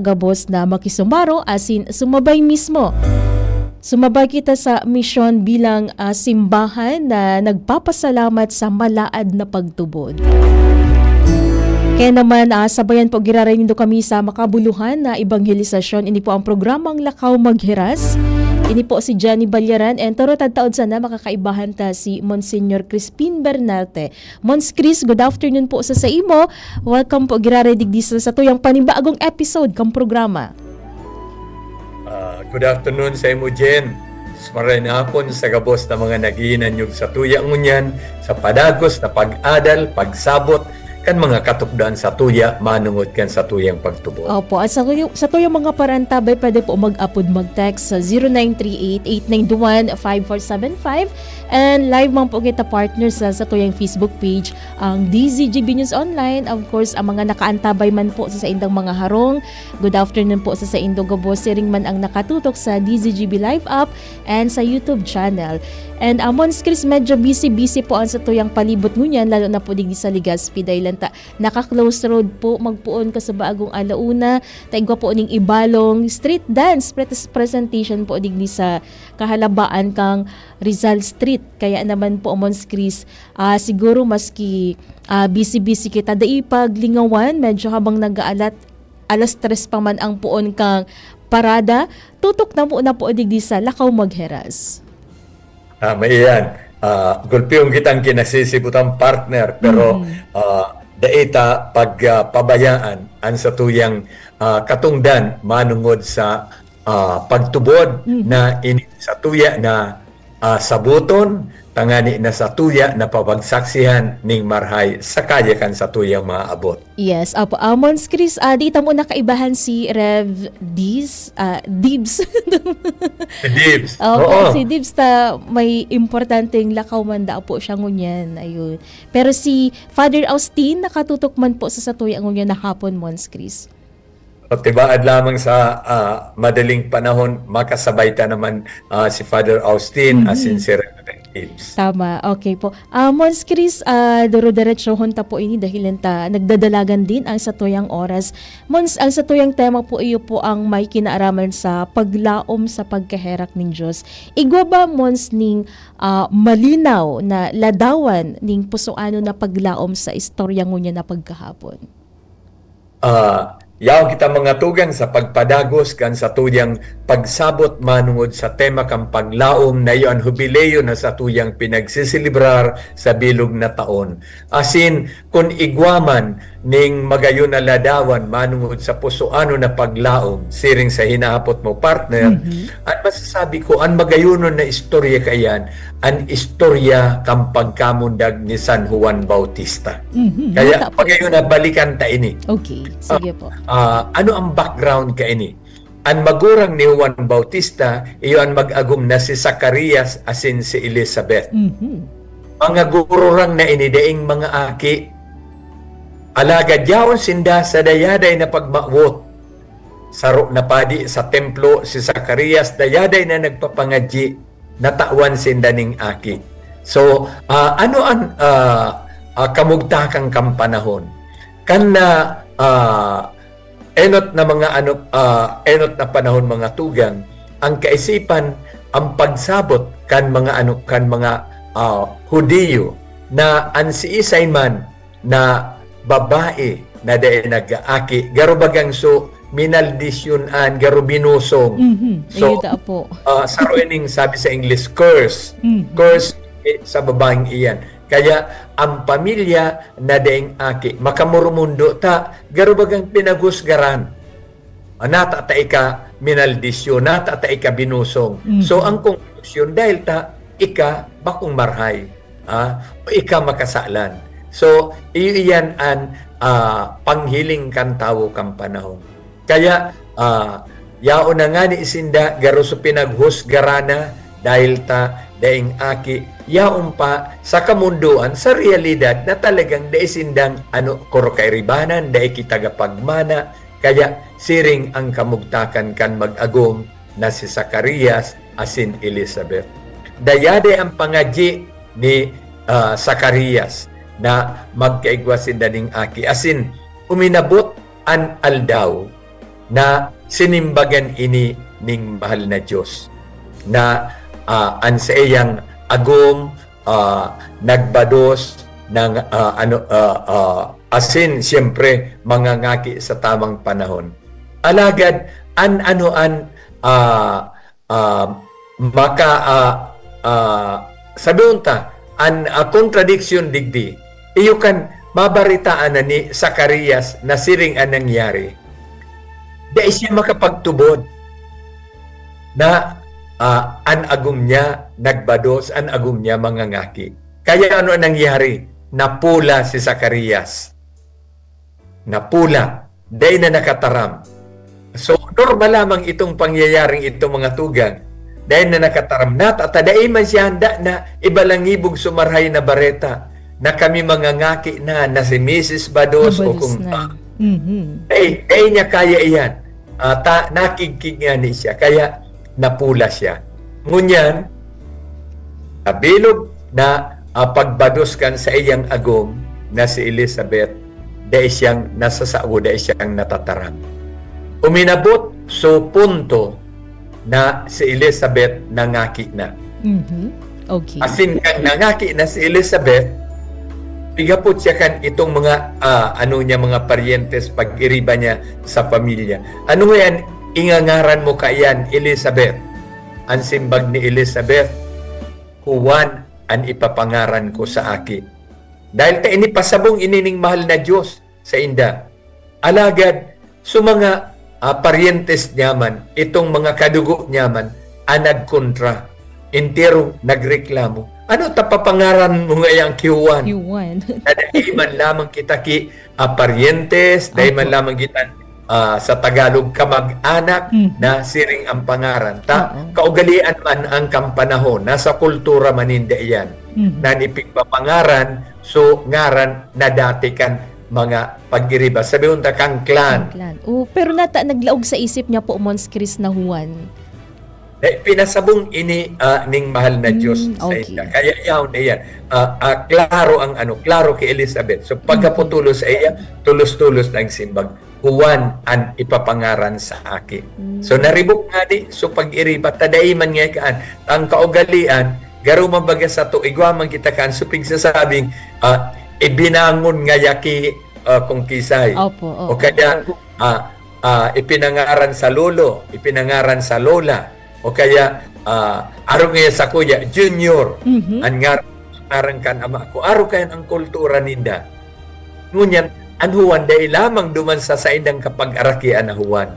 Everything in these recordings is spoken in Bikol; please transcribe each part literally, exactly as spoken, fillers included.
gabos na makisumaro asin sumabay mismo. Sumabay kita sa misyon bilang, ah, simbahan na nagpapasalamat sa malaad na pagtubod. Kaya naman, ah, sabayan po giraray nindo kami sa makabuluhan na ebanghelisasyon. Ini po ang programang Lakaw Maghiras. Ini po si Jenny Balyaran and toro tadtaod sana makakaibahan ta si Monsignor Crispin Bernalte. Mons Chris, good afternoon po sa saimo. Welcome po giraray digdi sa satuyang panibagong episode kan programa. Ah, good afternoon sa imo, Jen. Maray na hapon sa gabos na mga naghihinanyog sa tuya ngunyan, sa padagos na pag-adal, pagsabot, kan mga katukdoan sa tuya, manungod kan sa tuyang pagtubod. Opo, at sa, tuyo, sa tuyang mga parantabay, pwede po mag-apod mag-text sa zero nine three eight, eight nine one, five four seven five. And live man po kita, partners, sa, sa tuyang Facebook page, ang D Z G B News Online. Of course, ang mga nakaantabay man po sa saindang mga harong, good afternoon po sa saindo gabos. Siring man ang nakatutok sa D Z G B Live app and sa YouTube channel. And, ah, Mons Chris, medyo busy-busy po ang satuyang palibot ngunyan, lalo na po digdi sa Legazpi, dahil lang ta, naka-close road po, magpoon ka sa bagong alauna, ta igwa po ning Ibalong street dance pres-, presentation po digdi sa kahalabaan kang Rizal Street. Kaya naman po, Mons Chris, ah, siguro maski, ah, busy-busy kita, dai paglingawan, medyo habang nag-aalat, alas tres pa man ang poon kang parada, tutok na po na po digdi sa Lakaw Magheras. Ah, maiyan. Ah, gulpihon kitang kinasisibutan, partner, pero, Mhm. ah, dai ta pag, ah, pabayaan an satuyang, ah, katungdan manungod sa, ah, pagtubod Mhm. na ini satuya na, ah, saboton, tangani na satuya na papagsaksihan ning marahay sa kaya kan satuyang mga abot. Yes, apo. Ah, Mons Chris, ah, di ta mo nakaibahan si Rev Diz, ah, Dibs. Si Dibs. Opo, Oo. Si Dibs ta may importanteng lakaw man da po siya ngunyan. Ayun. Pero si Father Austin, nakatutok man po sa satuya ngunyan na hapon, Mons Chris. O, tibaad lamang sa, ah, madaling panahon, makasabay ta naman, ah, si Father Austin, Mhm. asin si Reverend Dibs. Tama, okay po. Ah, Mons Chris, ah, duro-diretsohon ta po ini dahil ta nagdadalagan din ang satuyang oras. Mons, ang satuyang tema po iyo po ang may kinaaraman sa paglaom sa pagkaherak nin Diyos. Igwa ba, Mons, ning, ah, malinaw na ladawan ning pusoanon na paglaom sa istorya ngunyan na pagkahapon? Ah, yaon kita mga tugang sa pagpadagos kan satuyang pagsabot manungod sa tema kan paglaom na iyo an hubileo na satuyang pinagseselebrar sa bilog na taon. Asin, kun igwa man ning magayon na ladawan manungod sa pusoanon na paglaom, siring sa hinahapot mo, partner, Mhm. an masasabi ko, an magayonon na istorya kaiyan, an istorya kan pagkamundag ni San Juan Bautista. Mhm. Kaya, Nata po. Pagayon na balikan ta ini. Okay, sige po. Ah, ano ang background kaini? An magurang ni Juan Bautista, iyo an mag-agom na si Zacarias asin si Elizabeth. Mhm. Mga gururang na ini daing mga aki. Alagad yaon sinda sa dayaday na pagmawot. Saro na padi sa templo si Zacarias, dayaday na nagpapangadyi, natawan sinda ning aki. So, ah, ano an, ah, ah, kamugtakan kan panahon? Kan na, ah, enot na mga ano, ah, enot na panahon, mga tugang, ang kaisipan, ang pagsabot kan mga ano, kan mga, ah, Hudiyo na an siisay man na babae na dai nag-aaki, garo bagang so, minaldisyonan, garo binusong. Mhm. So, Iyo ta po. Ah, saro ining sabi sa English, curse. Mhm. Curse, eh, sa babaeng iyan. Kaya, ang pamilya na daing aki, makamurumundo ta, garo bagang pinaghusgaran. Ah, nata ta ika minaldisyon, nata ta ika binusong. Mhm. So, ang konklusyon, dahil ta ika bakong marahay, ah, o ika makasalan. So, iyo iyan an, ah, panghiling kan tawo kan panahon. Kaya, ah, yaon na ngani sinda, garo so pinaghusgaran na, dahil ta daing aki, yaon pa sa kamundoan, sa realidad na talagang dai sindang ano, kuro kairibanan, dai ki tagapagmana, kaya siring ang kamugtakan kan mag-agom na si Zacarias asin Elizabeth. Dayaday ang pangadyi ni, ah, Zacarias na magkaigwa sinda ning aki. Asin, uminabot an aldaw na sinimbagan ini ning mahal na Dios, na, ah, an saiyang agom, ah, nagbados ng, ah, ano, ah, ah, asin siyempre mangangaki sa tamang panahon. Alagad an ano an, ah, ah, maka, ah, ah, sabi unta, an, ah, kontradiksyon digdi, iyo kan mabaritaan na ni Zacarias na siring an nangyari. Dai siya makapagtubod na, ah, an agom niya nagbados, an agom niya mangangaki. Kaya ano an nangyari? Napula si Zacarias. Napula. Dai na nakataram. So, normal lamang itong pangyayaring itong mga tugang. Dai na nakataram. Nata, ta dai man siya handa na ibalangibog sumarhay na bareta na kami mangangaki na, na si misis bados o Nabalos kung na. Mhm. Dai, dai niya kaya iyan. Ah, ta, nakigkig nga ni siya. Kaya napula siya. Ngunyan, nabilog na, ah, pagbados kan saiyang agom na si Elizabeth, dai siyang nasasago, dai siyang natataram. Uminabot so punto na si Elizabeth nangaki na. Mhm. Okay. Asin kan nangaki na si Elizabeth, pighapot siya kan itong mga, ah, ano niya, mga paryentes, pag-iriba niya sa pamilya. "Ano ngayan, ingangaran mo kaiyan, Elizabeth?" An simbag ni Elizabeth, "Juan an ipapangaran ko sa aki." Dahil ta ini pasabong ini ning mahal na Dios sainda. Alagad, so mga, ah, paryentes niya man, itong mga kadugo niya man, an nagkontra. Entero nagreklamo. "Ano ta papangaran mo ngayang ki Juan? Ki Juan. Na dai man lamang kita ki, ah, paryentes, dai man Opo. lamang kita, ah, sa Tagalog, kamag-anak Mhm. na siring ang pangaran." Ta, Oo. kaugalian man ang kampanahon, nasa kultura man ninda iyan. Mhm. Na an ipigpapangaran, so ngaran na dati kan mga pag-iriba. Sabi unta kang clan. Ang clan. Oh, pero nata naglaog sa isip niya po, Mons Chris, na Juan. Eh, pinasabong ini, ah, ning mahal na Mm, Diyos sa okay. ita. Kaya yaon na yan. Ah, ah, klaro ang ano, klaro kay Elizabeth. So, pagka po Mm. tulos sa iya, tulos-tulos na ang simbag, "Juan an ipapangaran sa aki." Mm. So, naribok nga di, so pag-iriba, ta dai man nga kaan. Ang kaugalian, garo man baga sato, igwa man kita kaan, so pigsasabing, ah, ibinangon nga yaki, ah, kung kisay. Opo, O oo. kaya, ah, ah, ipinangaran sa lolo, ipinangaran sa lola, o kaya, ah, arog niya sa kuya, Junior, Mhm. an ngar-, ngaran kan ama ko. Arog kayan ang kultura ninda. Ngunyan, an Juan dai lamang duman sa saindang kapag-arakian na Juan.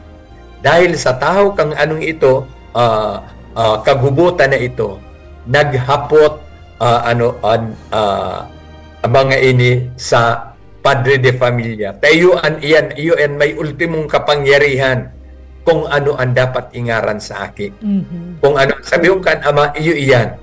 Dahil sa tahaw kang anong ito, ah, ah, kagubotan na ito, naghapot, ah, ano, an, ah, mga ini sa padre de familia. Ta iyo an iyan, iyo an may ultimong kapangyarihan kung ano an dapat ingaran sa aki. Mhm. Kung ano, sabi ko kan ama, iyo iyan.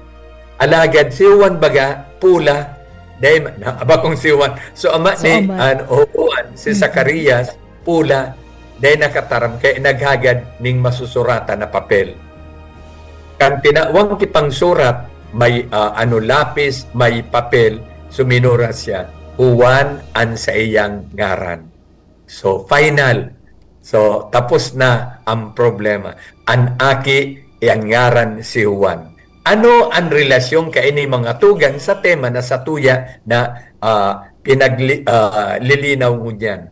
Alagad si Juan baga, pula, dai ma-, na, aba kung si Juan. So, ama So, ni, ama. an, o Juan, si Mhm. Zacarias, pula, dai nakataram, kaya naghagad ning masusuratan na papel. Kan tinawang ki pangsurat, may, ah, ano, lapis, may papel, suminura siya, "Juan an saiyang ngaran." So, final. So, tapos na ang problema. An aki, iyan ngaran si Juan. Ano ang relasyon kaini mga tugang sa tema na satuya na, ah, pinagli-, ah, lilinaw ngunyan?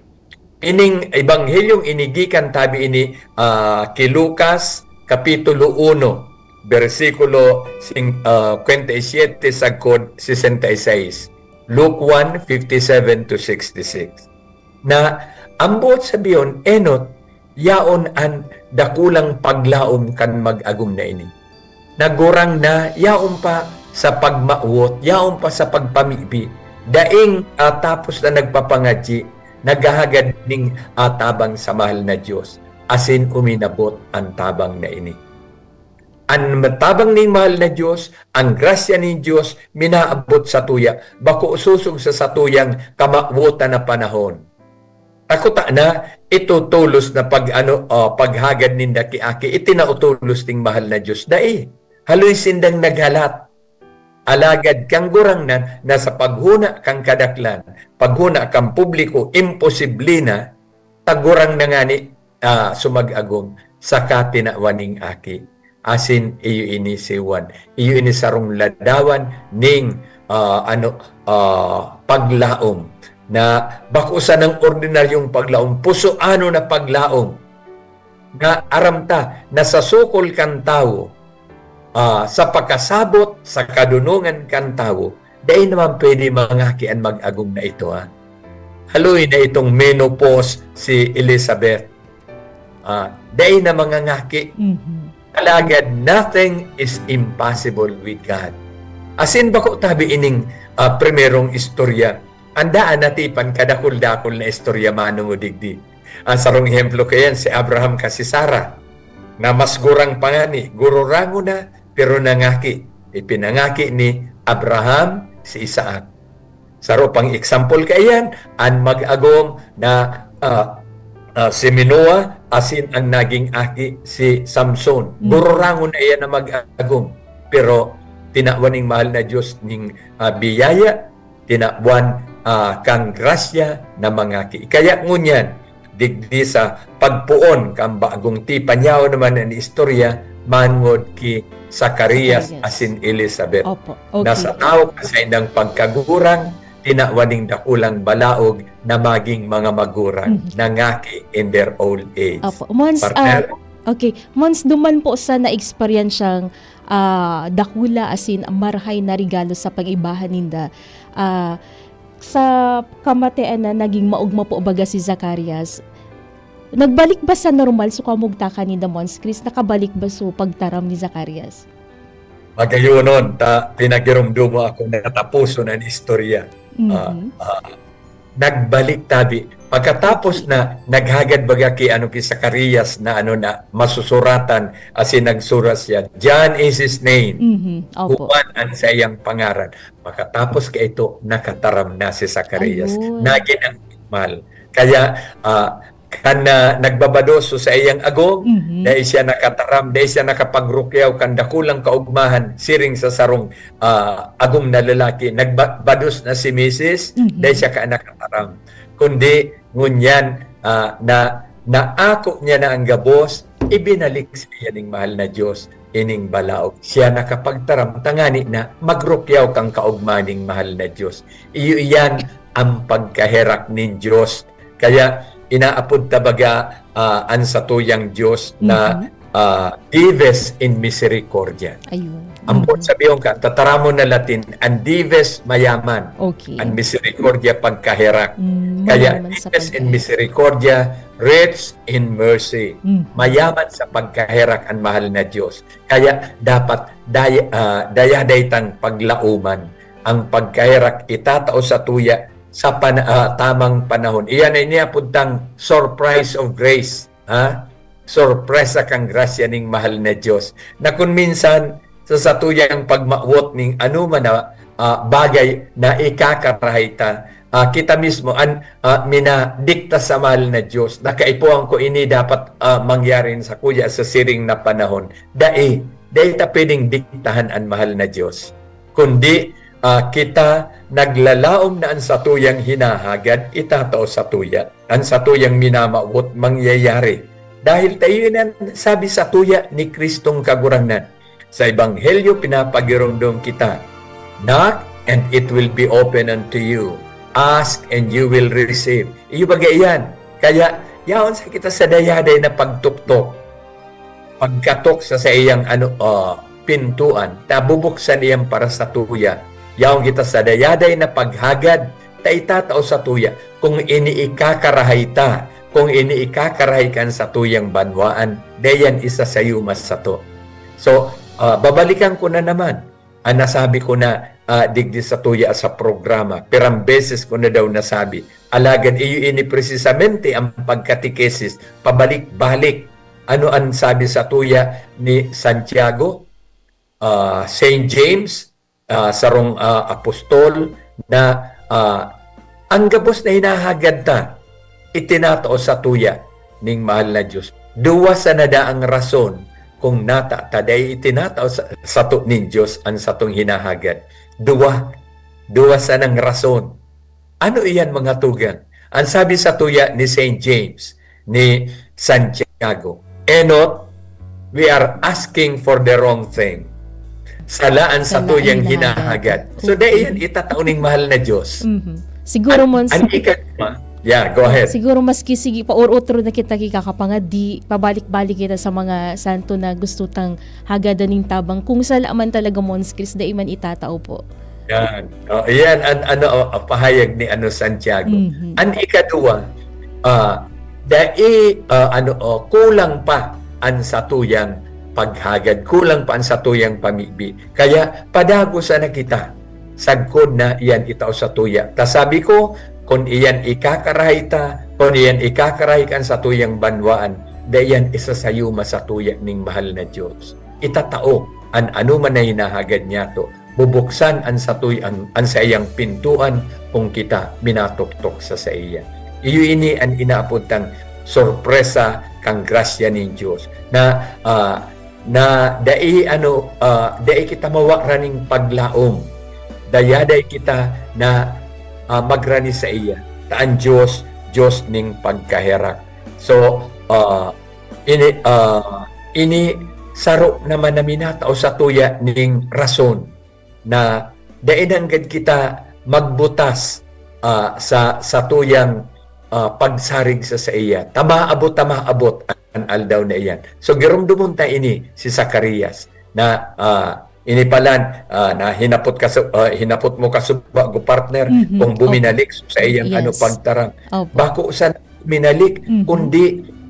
Ining Ebanghelyong ini gikan tabi ini, ah, ki Lucas, Kapitulo uno, bersikulo sing-, ah, kwenta y siyete sagkod sesenta y seis. Luke one, fifty-seven to sixty-six. Na, ang boot sabihon, enot, yaon an dakulang paglaom kan mag-agom na ini. Nagurang na, yaon pa sa pagmawot, yaon pa sa pagpamibi. Daing, ah, tapos na nagpapangadyi, naghahagad ning, ah, tabang sa mahal na Diyos, asin uminabot an tabang na ini. An tabang ning mahal na Diyos, ang grasya nin Diyos, minaabot satuya, bako sosog sa satuyang kamawotan na panahon. Takota na, ito tolos na pag-ano, ah, paghagad ninda ki aki, itinao tolos ning mahal na Diyos. Dai, haloy sindang naghalat. Alagad kan Gurangnan na sa paghona kan kadaklan, paghona kan publiko, imposible na, ta Gurangnan ngani, ah, sumag-agom, saka tinawan ning aki. Asin iyo ini si Juan. Iyo ini sarong ladawan ning, ah, ano, ah, paglaom na bako sanang ordinaryong paglaom, pusoanon na paglaom. Na aram ta na sa sukol kan tawo, ah, sa pakasabot sa kadunongan kan tawo, dai naman pwede mangaki an mag-agom na ito, ha. Haloy na itong menopause si Elizabeth. Ah, dai na mangangaki. Mhm. Alagad nothing is impossible with God. Asin bako tabi ining, ah, primerong istorya. Andaan natipan kadakul-dakul na istorya manongod digdi. Ang sarong ehemplo kayan si Abraham kasi Sarah, na mas gurang pa ngani, gururangon na, pero nangaki. Ipinangaki ni Abraham si Isaac. Saro pang example kaiyan, an mag-agom na, ah, ah, si Manoah asin ang naging aki si Samson. Mm. Gururangon na iyan na mag-agom, pero tinawan ning mahal na Diyos ning, ah, biyaya, tinawan, ah, kang grasya na mangaki. Kaya ngunyan, digdi sa pagpoon kan bagong tipan, yaon naman an istorya manongod ki Zacarias Zacarias. asin Elizabeth. Opo. Okay. Na sa tawo kasi nang pagkagurang, tinawan ning dakulang balaog na maging mga magurang, Mhm. nangaki in their old age. Opo. Mons, Partner? ah, okay. Mons, duman po sa naeksperyensyang, ah, dakula asin marahay na regalo sa pang-ibahan ninda. Ah, sa kamatian na naging maogma po baga si Zacarias, nagbalik ba sa normal so kamugtakan ninda, Mons Chris? Nakabalik ba so pagtaram ni Zacarias? Magayonon, ta, pinagirumdumo ako na tapuson an istorya. Mhm. Ah, ah, nagbalik tabi. Pagkatapos na naghagad baga ki, ano, ki Zacarias na, ano, na masusuratan, asin nagsurat siya, "John is his name." Mhm. Opo. Juan ang saiyang pangaran. Pagkatapos kaito, nakataram na si Zacarias. Ayun. Nagin ang mal. Kaya, ah, kan, ah, nagbabados so saiyang agom, Mhm. dai siya nakataram, dai siya nakapagrukyaw kan dakulang kaogmahan, siring sa sarong, ah, agom na lalaki. Nagba-, bados na si misis, Mhm. dai siya ka nakataram. Kundi, ngunyan, ah, na, naako niya na ang gabos, ibinalik sa iya ning mahal na Diyos ining balaog. Siya nakapagtaram, tangani na magrukyaw kang kaogmahan ning mahal na Diyos. Iyo iyan ang pagkaherak nin Diyos. Kaya inaapod ta baga, ah, an satuyang Diyos na, Mhm. ah, Dives in Misericordia. Ayun. Ang Mhm. sabihon ka, tataramon na Latin, ang Dives mayaman, Okay. ang Misericordia pagkaherak. Mm, Kaya, mayaman sa Dives in pagkaherak. Misericordia, rich in mercy. Mm. Mayaman sa pagkaherak ang mahal na Diyos. Kaya dapat day-, ah, dayaday tang paglaoman ang pagkaherak itatao satuya sa pan-, ah, tamang panahon. Iyan ay niapod tang surprise of grace, ha? Sorpresa kang grasya ning mahal na Diyos. Na kun minsan, sa satuyang pagmawot ning anoman na, ah, bagay na ikakarahay ta, ah, kita mismo an, ah, minadikta sa mahal na Diyos. Nakaipuhan ko ini dapat, ah, mangyari sa kuya sa siring na panahon. Dai, dai ta pwedeng diktahan an mahal na Diyos. Kundi, ah, kita naglalaom na an satuyang hinahagad, itatao satuya. An satuyang minamawot, mangyayari. Dahil ta iyo na sabi satuya ni Kristong Kagurangnan. Sa Ebanghelyo, pinapagiromdom kita, "Knock, and it will be open unto you. Ask, and you will receive." Iyo baga iyan. Kaya, yaon sa kita sa dayaday na pagtuktok. Pagkatok sa saiyang, ano, ah, pintuan, ta bubuksan iyan para satuya. Yaon kita sa dayaday na paghagad, ta itatao satuya. Kung ini ikakarahay ta, kung ini ikakarahay kan satuyang banwaan, dayan isasayuma sato. So, ah, babalikan ko na naman an nasabi ko na, ah, digdi satuya sa programa. Pirang beses ko na daw nasabi. Alagad iyo ini presisamente ang pagkatekesis, pabalik-balik. Ano an sabi satuya ni Santiago, ah, Saint James, ah, sarong, ah, apostol na, ah, ang gabos na hinahagad ta, itinatao satuya ning mahal na Diyos. Duwa sana daang rason kung nata ta dai itinatao sa, sato nin Diyos an satong hinahagad. Duwa. Duwa sanang rason. Ano iyan, mga tugang? Ang sabi satuya ni Saint James, ni Santiago. Enot, we are asking for the wrong thing. Sala an satuyang hinahagad. So, dai yan itatao ning mahal na Diyos. Mhm. Siguro, Mons, An ikaduwa, yeah, go ahead. Siguro maski sige, paurutro na kita ki kakapangadi, pabalik-balik kita sa mga santo na gusto tang hagadan ning tabang. Kung sala man talaga, Mons Chris, dai man itatao po. Yan. Oh, yan an ano, oh, pahayag ni ano Santiago. Mhm. An ikaduwa, ah, dai, ah, ano, oh, kulang pa an satuyang paghagad, kulang pa an satuyang pamibi. Kaya padagosa na kita sagkod na iyan itao satuya. Ta sabi ko, kun iyan ikakarahay ta, kun iyan ikakarahay kan satuyang banwaan, dai iyan isasayuma satuya ning mahal na Diyos. Itatao an anoman na hinahagad niyato, bubuksan an satuy-, an, an saiyang pintuan kung kita minatuktok sa saiya. Iyo ini an inaapod tang sorpresa kan grasya nin Diyos na, ah, na dai ano, ah, dai kita mawaran ning paglaom. Dayaday kita na, ah, magrani saiya. Ta an Diyos, Diyos ning pagkaherak. So, ah, ini, ah, ini saro naman na minatao satuya ning rason na dai nanggad kita magbutas, ah, sa satuyang, ah, pagsarig sa saiya. Ta maabot, ta maabot an aldaw na iyan. So, giromdomon ta ini si Zacarias na, ah, ini palan, ah, na hinapot ka su-, ah, hinapot mo kasubago, partner, Mhm. kung Opo. Buminalik sa iyang ano, Yes. pagtaram. Opo. Bako sana buminalik, Mhm. kundi,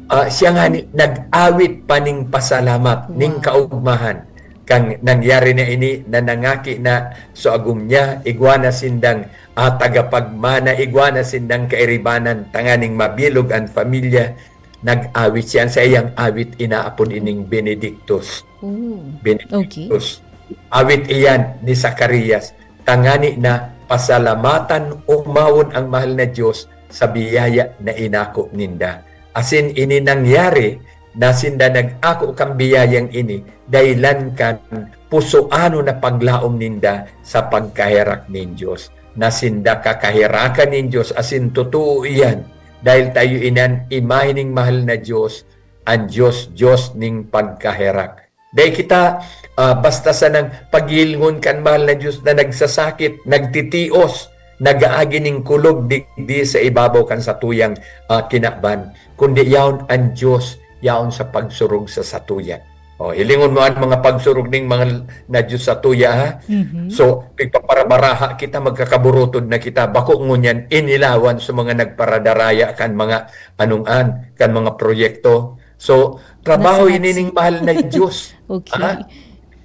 ah, siya ngani nag-awit pa ning Wow. kaugmahan kan nangyari na ini na nangaki na so agom niya, igwa na sindang, ah, tagapagmana, igwa na sindang kairibanan tanganing mabilog an pamilya, nag-awit siya. An saiyang awit inaapod ining Benedictus. Oh. Benedictus. Awit iyan ni Zacarias, tangani na pasalamatan, umawon ang mahal na Diyos sa biyaya na inako ninda. Asin ini nangyari na sinda nag-ako kan biyayang ini, dahilan kan pusoanon na paglaom ninda sa pagkaherak nin Diyos, na sinda kakaherakan nin Diyos, asin totoo iyan, dahil tayo inan imahe ning mahal na Diyos, an Diyos, Diyos ning pagkaherak. Dai kita, ah, basta sanang paghihilingon kan mahal na Diyos na nagsasakit, nagtitios, nag-aagi nin kulog digdi sa ibabaw kan satuyang, ah, kinaban, kundi yaon an Diyos, yaon sa pagsurog sa satuya. O, hilingon mo an mga pagsurog ning mahal na Diyos satuya, ha? Mhm. So, pigpaparabaraha kita, magkakaburutod na kita. Bako ngunyan inilawan sa mga nagparadaraya kan mga anong-an, kan mga proyekto. So, trabaho Nasa ini ning mahal na Diyos. Okay. Ha?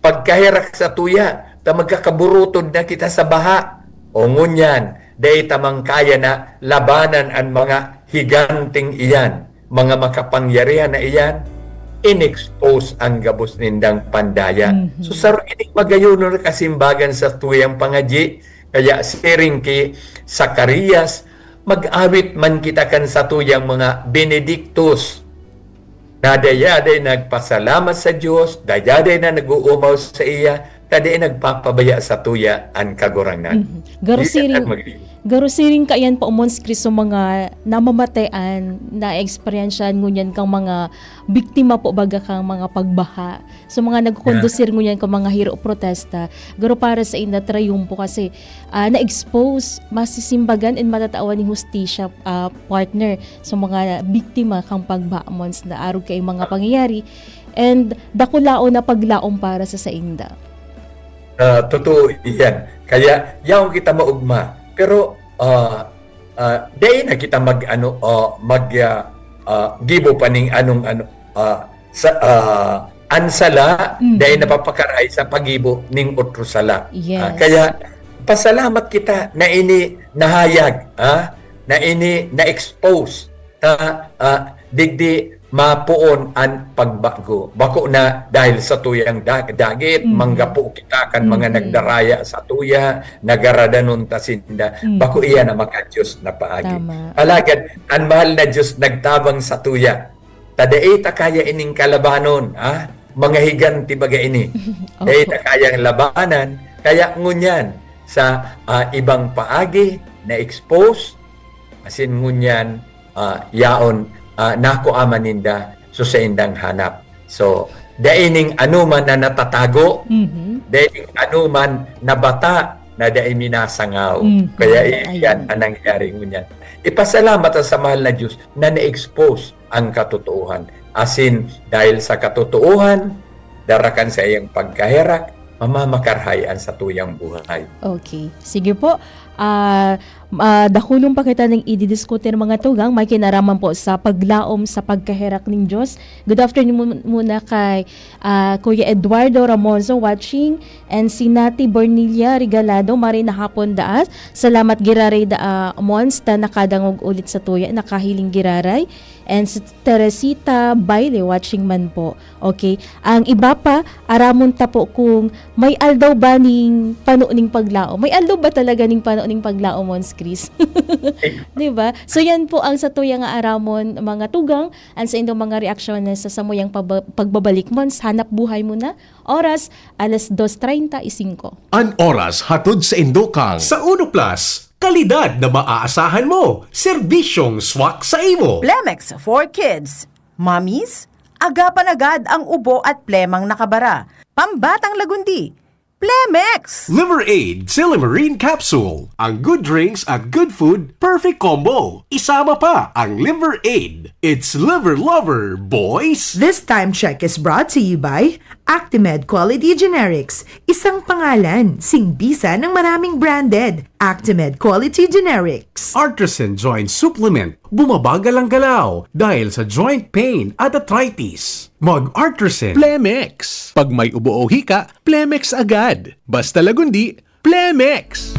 Pagkaherak satuya, ta magkakaburutod na kita sa baha. O ngunyan, dai ta man kaya na labanan an mga higanting iyan, mga makapangyarihan na iyan, in-expose ang gabos nindang pandaya. Mhm. So, saro ining magayon na kasimbagan sa tuyang pangadyi, kaya siring ki Zacarias, mag-awit man kita kan satuyang mga Benedictus, na dayaday nagpasalamat sa Diyos, dayaday na nag-uumaw sa iya, ta dai nagpapabaya satuya an Kagurangnan. Mhm. Garo Di siring, ka mag- garo siring kaiyan po, Mons Chris, sa mga namamatean, na-eksperyensyahan ngunyan kang mga biktima po baga kang mga pagbaha. Sa mga nagkukondusir ngunyan kang mga hiro protesta, garo para sa inda trayumpo kasi, ah, na-expose, masisimbagan and matatawan ning hustisya, ah, partner, sa mga biktima kang pagbaha, Mons, na arog kay mga pangyayari, and dakulaon na paglaom para sa sainda. Ah, totoo iyan. Kaya, yaon kita maugma. Pero, ah, ah, dai na kita mag, ano, ah, mag, ah, ah, gibo pa ning anong, ano, ah, sa, ah, an sala, Mhm. dai napapakaray sa paggibo ning otro sala. Yes. Ah, kaya, pasalamat kita na ini nahayag, ah, na ini na-expose. Ta, ah, digdi mapoon an pagbago. Bako na dahil sa tuyang da-, dagit, Mhm. manggapo kita kan mga Mhm. nagdaraya sa tuya, nagaradanon ta sinda. Mhm. Bako iyan na maka-Diyos na paagi. Tama. Alagad, an mahal na Diyos nagtabang sa tuya. Ta dai ta kaya ining kalabanon, ha? Mga higanti baga ini. Opo. Dai ta kayang labanan. Kaya ngunyan, sa, ah, ibang paagi, na-expose, asin ngunyan, ah, yaon ah, nakua man ninda so saindang hanap. So, dai ning anoman na natatago, Mhm. dai ning anoman na bata na dai minasangaw. Mhm. Kaya i-, Ayun. yan ang nangyari ngunyan. Ipasalamat ta sa mahal na Diyos na na-expose ang katotoohan. Asin, dahil sa katotoohan, dara kan sa iyang pagkaherak, mamamakarhay an satuyang buhay. Okay. Sige po. Ah, ah, dakulon pa kita ning ididiskutir, mga tugang, may kinaraman po sa paglaom sa pagkaherak ning Diyos. Good afternoon mu-, muna kay, ah, Kuya Eduardo Ramoso watching, and si Nati Bornilla Regalado, maray na hapon daas. Salamat giraray da, ah, Mons, ta nakadangog ulit sa tuya, nakahiling giraray. And si Teresita Baile watching man po. Okay. Ang iba pa, aramon ta po kung may aldaw ba ning pano ning paglaom. May aldaw ba talaga ning pano ning paglaom, Mons Chris? Di ba? So, yan po ang satuya nga aramon, mga tugang, ang sa indong mga reaksyon na sa samuyang paba-, pagbabalik, Mons, hanap buhay mo na. Oras, alas dos treinta y cinco. An oras hatod sa indokang. Sa Uno Plus, kalidad na maaasahan mo, serbisyong swak sa imo. Plemex for Kids. Mommies, agapan agad ang ubo at plemang nakabara. Pambatang lagundi. Plemex! Liver Aid Silymarin Capsule. Ang good drinks at good food, perfect combo. Isama pa ang Liver Aid. It's Liver Lover, boys! This time check is brought to you by Actimed Quality Generics. Isang pangalan, singbisa ng maraming branded. Actimed Quality Generics. Artisan Joint Supplement. Bumabagal ang galaw dahil sa joint pain at arthritis. Mag-Artisan. Plemex. Pag may ubo o hika, Plemex agad. Basta lagundi, Plemex.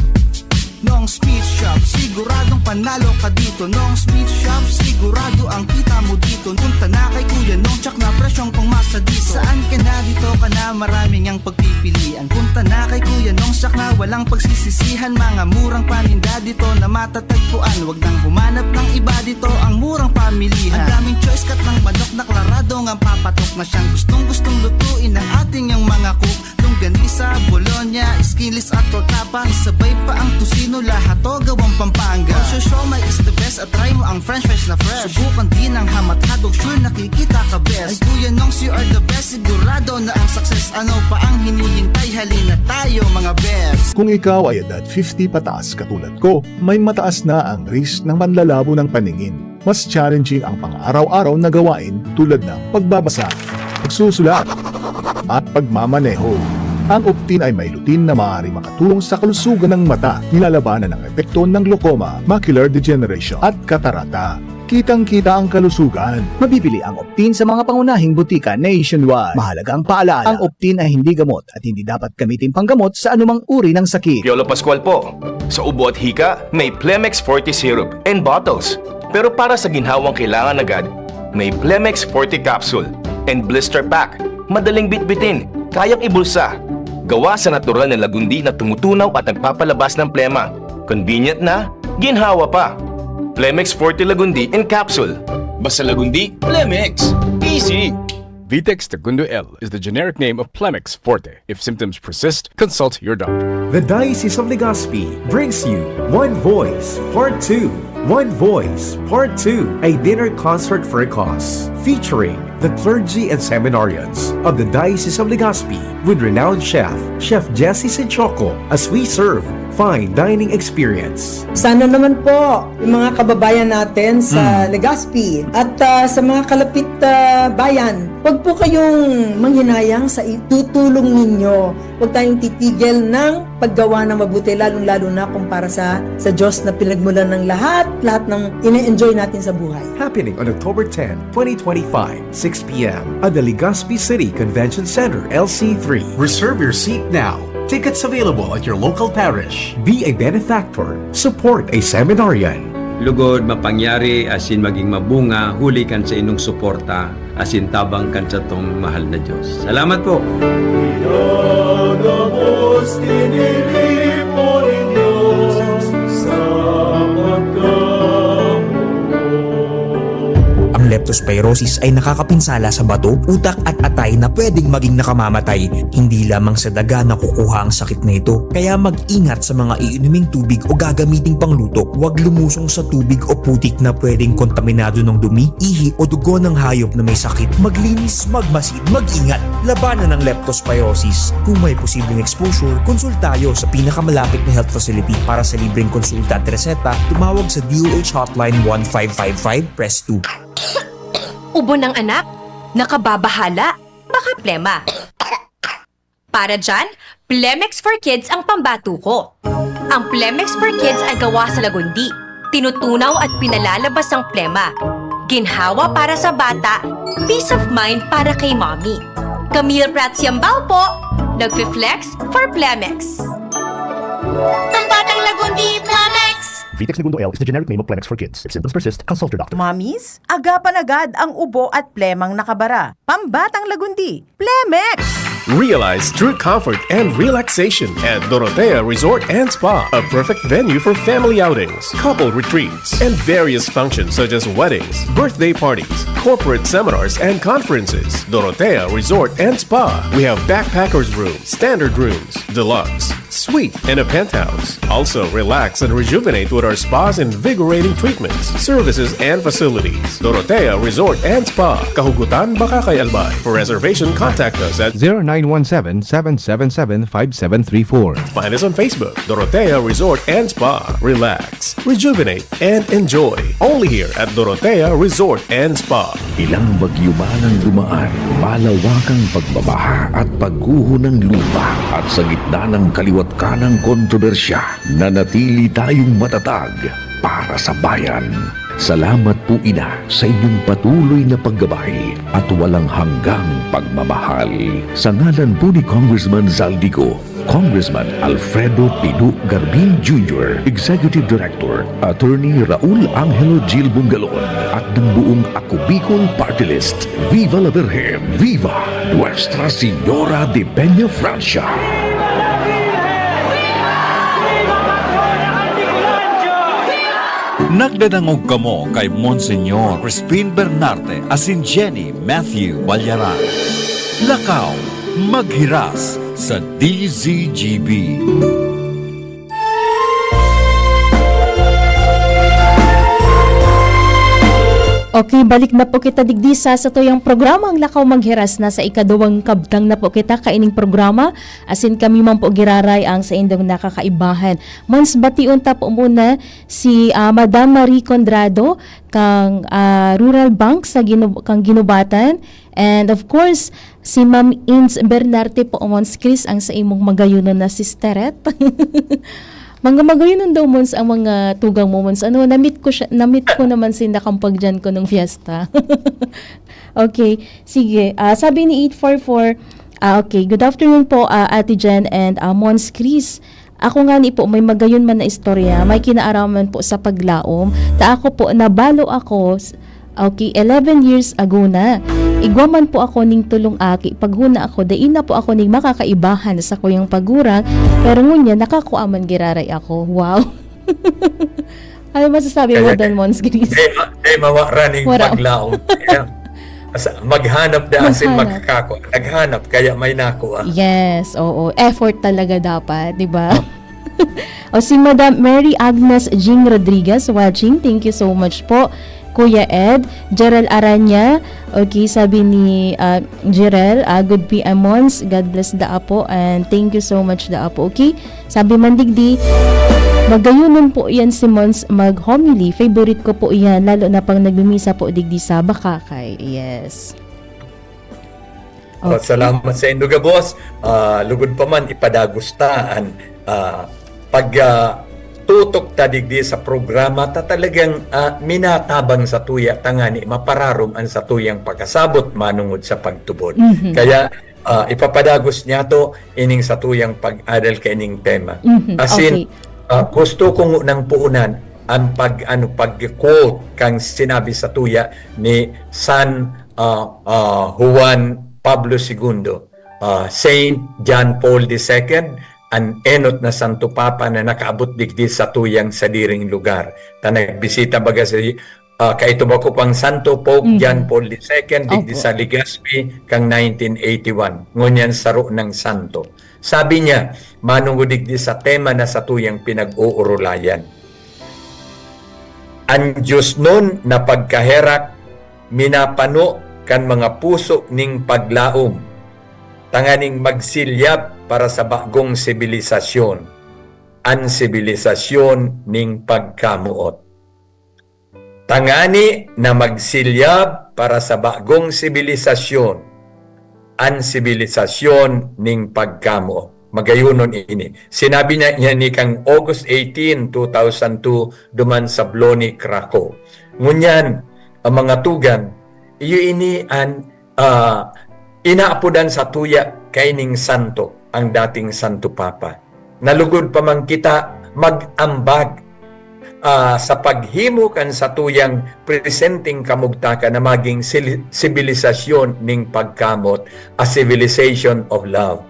Nong Speed Shop, siguradong panalo ka dito. Nong Speed Shop, sigurado ang kita mo dito. Punta na kay Kuya Nong, tsak na presyong pangmasa dito. Saan ka na, dito ka na, maraming ang pagpipilian. Punta na kay Kuya Nong, tsak na walang pagsisisihan. Mga murang paninda dito na matatagpuan. Wag nang humanap ng iba dito, ang murang pamilihan. Ang daming choice cut ng manok na klaradong ang papatok na siyang gustong-gustong lutuin ng ating yang mga cook. Longganisa, bologna, skinless at torta pa. Isabay pa ang tocino, lahat to gawang Pampanga. Ang siomai is the best at try mo ang french fries na fresh. Subukan din ang ham at hotdog, sure nakikita ka best. Ay Kuya Nongs, you are the best, sigurado na ang success. Ano pa ang hinihintay? Halina tayo, mga best. Kung ikaw ay edad fifty pataas katulad ko, may mataas na ang risk ng panlalabo ng paningin. Mas challenging ang pang-araw-araw na gawain tulad ng pagbabasa, pagsusulat, at pagmamaneho. Ang Optin ay may lutein na maaaring makatulong sa kalusugan ng mata, nilalabanan ang epekto ng glaucoma, macular degeneration, at katarata. Kitang-kita ang kalusugan. Mabibili ang Optin sa mga pangunahing butika nationwide. Mahalagang paalala, ang Optin ay hindi gamot at hindi dapat gamitin panggamot sa anumang uri ng sakit. Piolo Pascual po. Sa ubo at hika, may Plemex Forte Syrup and bottles. Pero para sa ginhawang kailangan agad, may Plemex Forte Capsule and Blister Pack. Madaling bitbitin, kayang ibulsa. Gawa sa natural na lagundi na tumutunaw at nagpapalabas ng plema. Convenient na, ginhawa pa. Plemex Forte Lagundi in Capsule. Basta lagundi, Plemex. Easy! Vitex Tagundo L is the generic name of Plemex Forte. If symptoms persist, consult your doctor. The Diocese of Legazpi brings you One Voice Part two. One Voice Part two, a dinner concert for a cause, featuring the clergy and seminarians of the Diocese of Legazpi with renowned chef, Chef Jesse Sinchoco, as we serve fine dining experience. Sana naman po yung mga kababayan natin sa Hmm. Legazpi at, ah, sa mga kalapit, ah, bayan, wag po kayong manghinayang sa itutulong ninyo. Huwag tayong titigil ng paggawa ng mabuti, lalong-lalo na kung para sa, sa Diyos na pinagmulan ng lahat, lahat ng ine-enjoy natin sa buhay. Happening on October ten, twenty twenty-five, six p m at the Legazpi City Convention Center, L C three. Reserve your seat now. Tickets available at your local parish. Be a benefactor. Support a seminarian. Lugod, mapangyari, asin maging mabunga, huli kan sa inyong suporta, asin tabang kan satong mahal na Diyos. Salamat po! Pinagabos, tiniripo nin Diyos sa pagkabuhay. Ang Lep leptospirosis ay nakakapinsala sa bato, utak at atay na pwedeng maging nakamamatay. Hindi lamang sa daga nakukuha ang sakit na ito, kaya mag-ingat sa mga iinuming tubig o gagamiting pangluto. Huwag lumusong sa tubig o putik na pwedeng kontaminado ng dumi, ihi o dugo ng hayop na may sakit. Maglinis, magmasid, mag-ingat. Labanan ang leptospirosis. Kung may posibleng exposure, konsulta tayo sa pinakamalapit na health facility. Para sa libreng konsulta at reseta, tumawag sa D O H Hotline one five five five, press two. Ubo ng anak? Nakababahala? Baka plema. Para dyan, Plemex for Kids ang pambato ko. Ang Plemex for Kids ay gawa sa lagundi. Tinutunaw at pinalalabas ang plema. Ginhawa para sa bata, peace of mind para kay mommy. Camille Prats Yambao po, nagfi-flex for Plemex. Ang batang lagundi, Plemex! Vitex Negundo L is the generic name of Plemex for kids. If symptoms persist, consult your doctor. Mommies, agapan agad ang ubo at plemang nakabara. Pambatang lagundi, Plemex! Realize true comfort and relaxation at Dorotea Resort and Spa, a perfect venue for family outings, couple retreats, and various functions such as weddings, birthday parties, corporate seminars, and conferences. Dorotea Resort and Spa. We have backpackers room, standard rooms, deluxe, suite, and a penthouse. Also, relax and rejuvenate with our spa's invigorating treatments, services, and facilities. Dorotea Resort and Spa, Kahugutan, Bacacay, Albay. For reservation, contact us at zero nine one seven, seven seven seven, five seven three four. Find us on Facebook, Dorotea Resort and Spa. Relax, rejuvenate, and enjoy. Only here at Dorotea Resort and Spa. Ilang bagyo man ang dumaan, malawakang pagbabaha at pagguho ng lupa, at sa gitna ng kaliwat ka ng kontrobersya, nanatili tayong matatag para sa bayan. Salamat po, Ina, sa inyong patuloy na paggabay at walang hanggang pagmamahal. Sa ngalan po ni Congressman Zaldy Co, Congressman Alfredo Pino Garbin Junior, Executive Director, Attorney Raul Angelo Gil Bongalon, at ng buong Ako Bicol Party List, Viva la Virgen! Viva Nuestra Señora de Peña Francia! Nagdadangog kamo kay Monsignor Crispin Bernarte asin Jenny Matthew Balyaran. Lakaw, maghiras sa D Z G B. Okay, balik na po kita digdi sa satuyang programa, ang Lakaw Maghiras. Nasa ikaduwang kabtang na po kita kaining programa, asin kami man po giraray ang saindong nakakaibahan. Mons, bation ta po muna si, ah, Madam Marie Condrado kang, ah, Rural Bank sa Ginu-, kang Guinobatan. And of course, si Ma'am Ins Bernarte po, Mons Chris, ang sa imong magayonon na sisteret. Mga magayonon daw, Mons, ang mga tugang mo, Mons. Ano, namit ko siya, namit ko naman si nakang pagdiyan ko nung fiesta. Okay, sige. Ah, sabi ni eight four four, ah, okay, good afternoon po, ah, Ate Jen and, ah, Mons Chris. Ako ngani po, may magayon man na istorya, may kinaaraman po sa paglaom. Ta ako po, nabalo ako, s-, okay, eleven years ago na. Igwa man po ako ning tulong aki, paghuna ako, dai na po ako ning makakaibahan sa kuyang pagurang, pero ngunyan, nakakua man giraray ako. Wow! Ano masasabi mo Kaya- doon, Mons Gris? Di, di mawara ning Wala. paglaom. Kaya, asa- maghanap da asin Maghanap. magkakakwa. Naghanap, kaya may nakuha. Yes, oo. Effort talaga dapat, di ba? O si Madam Mary Agnes Jing Rodriguez watching. Thank you so much po, Kuya Ed. Gerald Aranya. Okay, sabi ni ah, Gerald, ah, good P M Mons. God bless the Apo and thank you so much the Apo. Okay? Sabi man digdi, magayonon po yan si Mons mag-homily. Favorite ko po yan, lalo na pang nagmimisa po digdi sa Bacacay. Yes. Oh, salamat sa indo, boss. Ah, lugod pa man, ipadagos ta an, ah, pag, ah, tutok ta digdi sa programa ta talagang, ah, minatabang sa tuya tangani mapararom an satuyang pakasabot manungod sa pagtubod. Mhm. Kaya, ah, ipapadagos niya to ining satuyang pag-adal kaining tema. Mhm. Asin, Okay. ah, gusto ko ngunang puunan ang pag, ano, pag-quote kang sinabi sa tuya ni San, ah, ah, Juan Pablo Segundo, ah, Saint John Paul the Second, an enot na Santo Papa na nakaabot digdi sa tuyang sadiring lugar. Ta nagbisita baga si Ah, kaito bako pang santo, Pope Mhm. John Paul the Second, digdi Opo. sa Legazpi, kan nineteen eighty-one. Ngunyan saro nang santo. Sabi niya, manungod digdi sa tema na satuyang pinag-oorolayan. An diosnon na pagkaherak minapano kan mga puso ning paglaom, tanganing magsilyab para sa bagong sibilisasyon, an sibilisasyon ning pagkamoot. Tangani na magsilyab para sa bagong sibilisasyon, an sibilisasyon ning pagkamoot. Magayonon ini. Sinabi niya, niya ni kang August eighteen, two thousand two, duman sa Blony, Krakow. Ngunyan, ang mga tugang, iyo ini an, ah, inaapodan satuya kaining santo, ang dating Santo Papa. Nalugod pa man kita mag-ambag, ah, sa paghimo kan satuyang presenteng kamugtakan na maging sili-, sibilisasyon ning pagkamot, a civilization of love.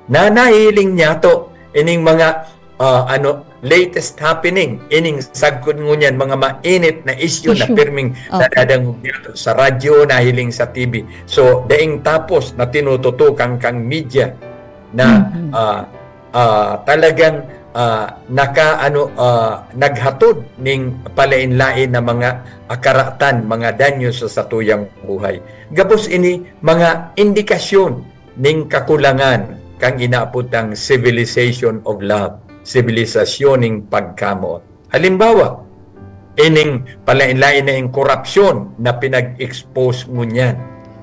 Na nahihiling niyato ining mga, ah, ano, latest happening, ining sagkod ngunyan, mga mainit na isyu na Isyu. pirming Opo. nadadangog niyato sa radyo, nahiling sa T V. So, daing tapos na tinututukan kang media na, Mhm. ah, ah, talagang, ah, naka-, ano, ah, naghatod ning palain-lain na mga, ah, karatan, mga danyo sa satuyang buhay. Gabos ini mga indikasyon ning kakulangan kan inaapod tang civilization of love, sibilisasyon ning pagkamoot. Halimbawa, ining palain-lain na ing korapsyon na pinag-expose ngunyan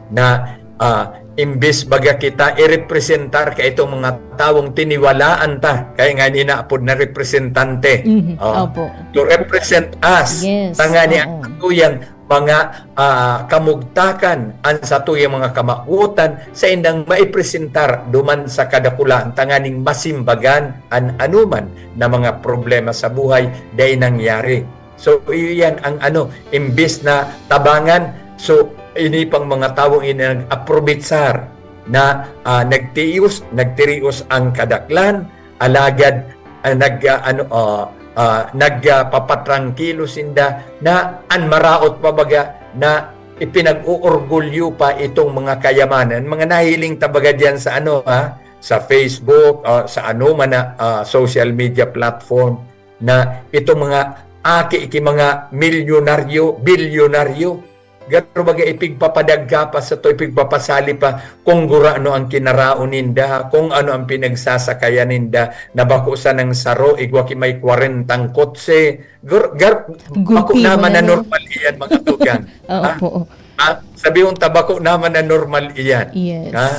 na, ah, imbes baga kita irepresentar ka itong mga tawong tiniwalaan ta, kaya nga inaapod na representante. Mhm. Ah, Opo. to represent us. Yes. Tangani ang Oo. satuyang mga, ah, kamugtakan, an satuyang mga kamawotan, saindang maipresentar duman sa kadakulaan tanganing masimbagan an anoman na mga problema sa buhay dai nangyari. So, iyo yan ang ano, imbes na tabangan, so, ini pang mga tawong ini nag-aprobitsar na, ah, nagtios, nagtirios ang kadaklan, alagad, ah, nag, ah, ano, ah, ah, nag, ah, papatrangkilo sinda na an maraot pa baga na ipinag-oorgulyo pa itong mga kayamanan, mga nahiling ta baga diyan sa ano, ha, sa Facebook, ah, sa ano man na, ah, social media platform, na itong mga aki ki mga milyonaryo, bilyonaryo, garo baga ipigpapadagka pa sato, ipigpapasali pa kung gurano ang kinaraon ninda, kung ano ang pinagsasakayan ninda, na bako sanang saro, igwa ki may kwarentang kotse. Gar-, gar-, bako Gulpi mo naman na na, no? Normal iyan, mga tugang. Oo Ha? po. Ha? Sabihon ta, bako naman na normal iyan. Yes. Ha?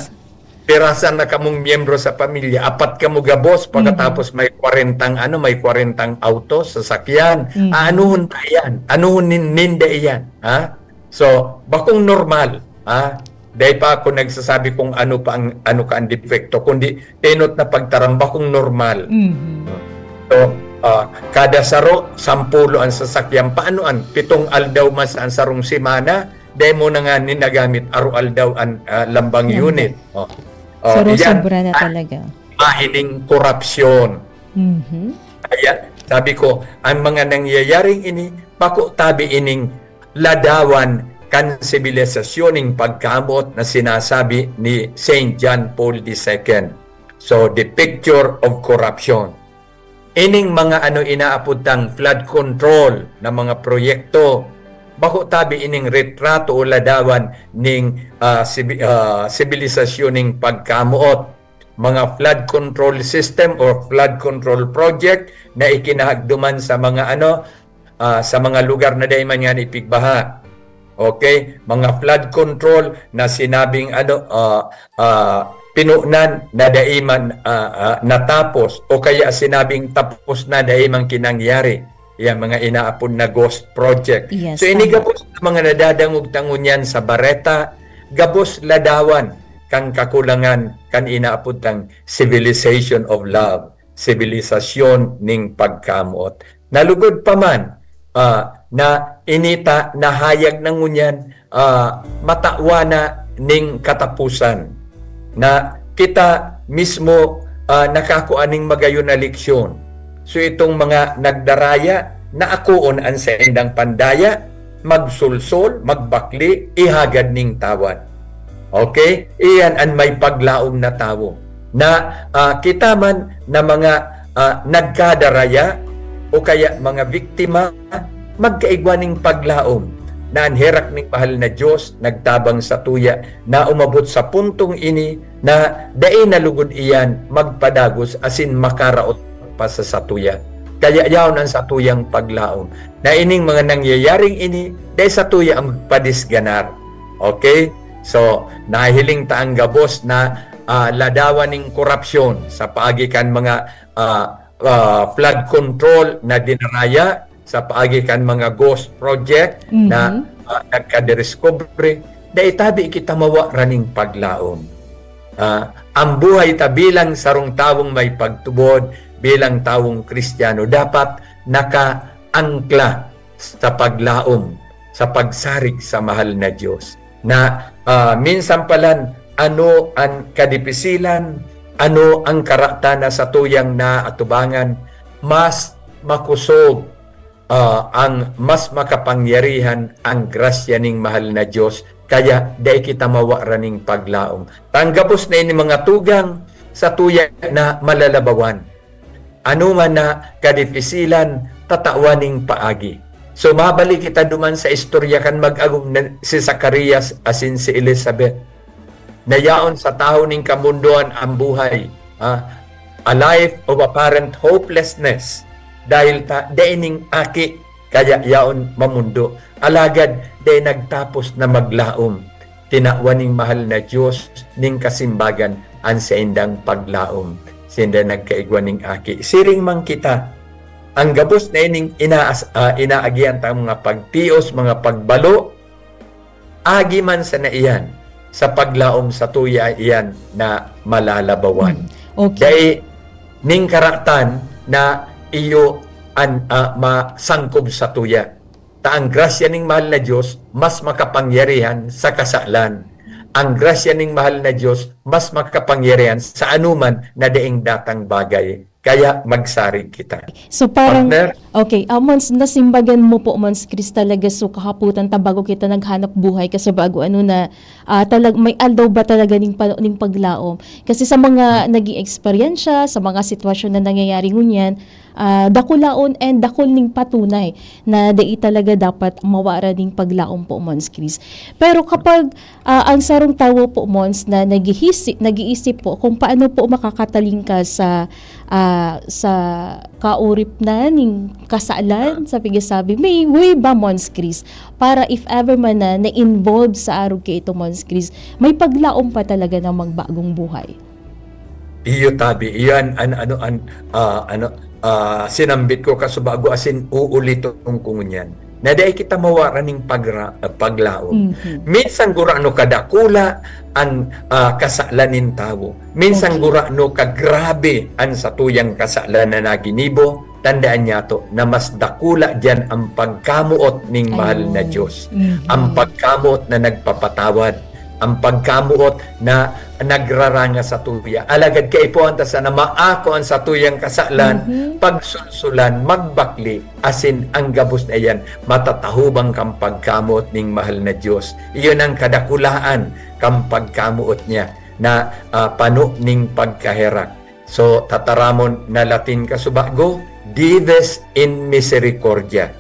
Pirasan na kamong miyembro sa pamilya, apat kamo gabos, pagkatapos may kwarentang ano, may kwarentang auto, sasakyan. Mhm. Aanuhon ta iyan? Anuhon nin-, ninda iyan? Ha? So, bakong normal, ha? Dai pa ako nagsasabi kung ano pa ang, ano ka ang depekto, kundi enot na pagtaram, bakong normal. Mhm. So, ah, kada saro, sampulo ang sasakyan. Paano an pitong aldaw man sa an sarong semana? Dai mo na nga ni nagamit, aro aldaw an, ah, lambang Lambang. Unit. Oh. Oh, Saro iyan, sobra na ah, talaga. mahining korapsyon. Mhm. Kaya, sabi ko, ang mga nangyayaring ini, bako tabi ining ladawan kan sibilisasyon ning pagkamot na sinasabi ni Saint John Paul the Second. So, the picture of corruption. Ining mga ano inaapod tang flood control na mga proyekto, bako tabi ining retrato o ladawan ning, ah, sibi-, ah, sibilisasyon ning pagkamoot. Mga flood control system or flood control project na ikinahagduman sa mga ano, ah, sa mga lugar na dai man yan ipigbaha. Okay? Mga flood control na sinabing ano, ah, ah, pinunan na dai man, ah, ah, natapos o kaya sinabing tapos na dai man kinangyari. Yan, mga inaapod na ghost project. Yes, So, ini tama. Gabos na mga nadadangog ta ngunyan sa bareta, gabos ladawan kan kakulangan kan inaapod tang civilization of love, sibilisasyon ning pagkamoot. Nalugod pa man, ah, na inita nahayag na ngunyan, ah, matawan na ning katapusan, na kita mismo, ah, nakakua ning magayon na leksyon. So, itong mga nagdaraya, naakoon an saindang pandaya, magsulsol, magbakli, ihagad ning tawad. Okay? Iyan an may paglaom na tawo. Na, ah, kita man na mga, ah, nagkadaraya o kaya mga biktima, magkaigwa ning paglaom na an herak ning mahal na Dios nagtabang satuya na umabot sa puntong ini na dai na lugod iyan magpadagos asin makaraot pa sa satuya. Kaya yaon an satuyang paglaom na ining mga nangyayaring ini dai satuya ang magpadisganar. Okay? So, nahiling ta ang gabos na, ah, ladawan ning korapsyon sa paagi kan mga, ah, ah, flood control na dinaraya, sa paagi kan mga ghost project na, Mhm. ah, nagkadiskubre, dai tabi kita mawa raning paglaom. Ah, ang buhay ta bilang sarong tawong may pagtubod, bilang tawong Kristiyano, dapat nakaangkla sa paglaom, sa pagsarig sa mahal na Dios. Na, ah, minsan palan, ano an kadipisilan, ano ang karatan na satuyang naatubangan, mas makosog, ah, ang mas makapangyarihan ang grasya ning mahal na Dios, kaya dai kita mawa raning paglaom. Ta ang gabos na ini mga tugang, satuya na malalabawan. Ano man na kadipisilan, tatawan ning paagi. So, mabalik kita duman sa istorya kan mag-agom na si Zacarias asin si Elizabeth. Nayaon sa tahaw ning kamundoan ang buhay, ha? A life of apparent hopelessness. Dahil ta, dai ning aki, kaya yaon mamundo. Alagad, dai nagtapos na maglaom. Tinawan ning mahal na Dios ning kasimbagan an saindang paglaom. Sinda nagkaigwa ning aki. Siring man kita, ang gabos na ining inaas-, ah, inaagihan tang mga pagtios, mga pagbalo, agi man sana iyan sa paglaom satuya iyan na malalabawan. Hmm, okay. Dai ning karatan na iyo an, ah, masangkob satuya. Ta ang grasya ning mahal na Dios mas makapangyarihan sa kasalan. Ang grasya ning mahal na Dios mas makapangyarihan sa anuman na daing datang bagay. Kaya magsarig kita. So, parang, Partner? Okay, ah, Mons, nasimbagan mo po, Mons Chris, talaga, so, kahapotan ta bago kita naghanap buhay, kasi bago ano na, ah, talag-, may aldaw ba talaga ning pa-, ning paglaom? Kasi sa mga naging eksperyensya, sa mga sitwasyon na nangyayari ngunyan, ah, dakulaon and dakul ning patunay na dai talaga dapat mawara ning paglaom po, Mons Chris. Pero kapag, ah, ang sarong tawo po, Mons, na naghihisi-, nag-iisip po kung paano po makakatalingkas sa, ah, sa kaurip na ning kasalan, sa pigasabi, may way ba, Mons Chris, para if ever man na na-involve sa arog kaito, Mons Chris, may paglaom pa talaga na magbagong buhay? Iyo tabi, iyan an ano, an, ah, ano, ah, sinambit ko kasubago asin uuliton ko ngunyan, na dai kita mawara ning pagra-, ah, paglaom. Mhm. Minsan gurano kadakula an, ah, kasalan nin tawo. Minsan Okay. gurano kagrabe an satuyang kasalan na naginibo. Tandaan niyato na mas dakula diyan ang pagkamoot ning mahal na Ayun. Diyos. Mhm. Ang pagkamoot na nagpapatawad. Ang pagkamoot na nagraranga satuya. Alagad kaipuhan ta sana maako an satuyang kasalan, Mhm. pagsulsulan, magbakli, asin ang gabos na iyan, matatahoban kan pagkamoot ning mahal na Diyos. Iyon ang kadakulaan kan pagkamoot niya na, ah, pano ning pagkaherak. So, tataramon na Latin kasubago, Dives in misericordia,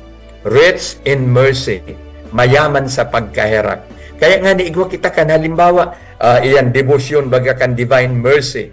rich in mercy, mayaman sa pagkaherak. Kaya nga, niigwa kita kan halimbawa, ah, iyan, debosyon, baga kan Divine Mercy.